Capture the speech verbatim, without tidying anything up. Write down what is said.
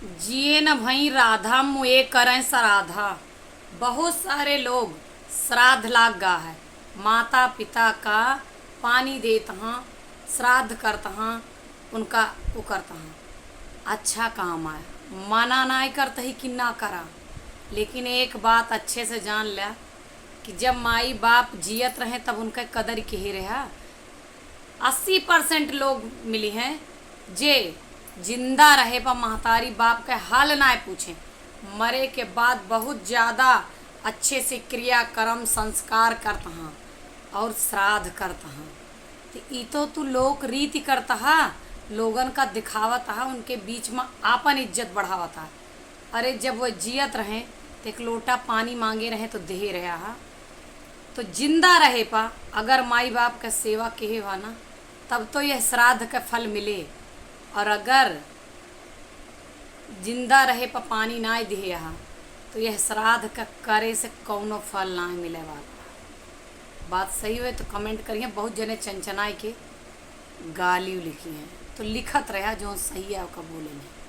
जिए न भई राधा मुए करें सराधा। बहुत सारे लोग श्राद्ध लाग गा है, माता पिता का पानी देत हाँ, श्राद्ध करत हाँ, उनका वो करत हाँ। अच्छा काम है, मना नाय करत ही कि ना करा, लेकिन एक बात अच्छे से जान ल्या कि जब माई बाप जियत रहे तब उनका कदर किहे रहा। अस्सी परसेंट लोग मिली हैं जे जिंदा रहे पर महतारी बाप के हाल नाय पूछे, मरे के बाद बहुत ज्यादा अच्छे से क्रियाकर्म संस्कार करत हाँ और श्राद्ध करत हाँ। तो ई तो तू लोक रीति करत हा, लोगन का दिखावत हा, उनके बीच में आपन इज्जत बढ़ावत हा। अरे जब वह जियत रहे तो एक लोटा पानी मांगे रहे तो देहे रहा हा। तो जिंदा रहे पा अगर माई बाप का सेवा किहे हुआ ना, तब तो यह श्राद्ध का फल मिले, और अगर जिंदा रहे पा पानी नाय दिहे हा तो यह श्राद्ध का करे से कौनो फल नाय मिले वाला। बात सही होए तो comment करिए। बहुत जने चनचनाए के गाली लिखी हैं, तो लिखत रहा जो सही है ओका बोले नहीं।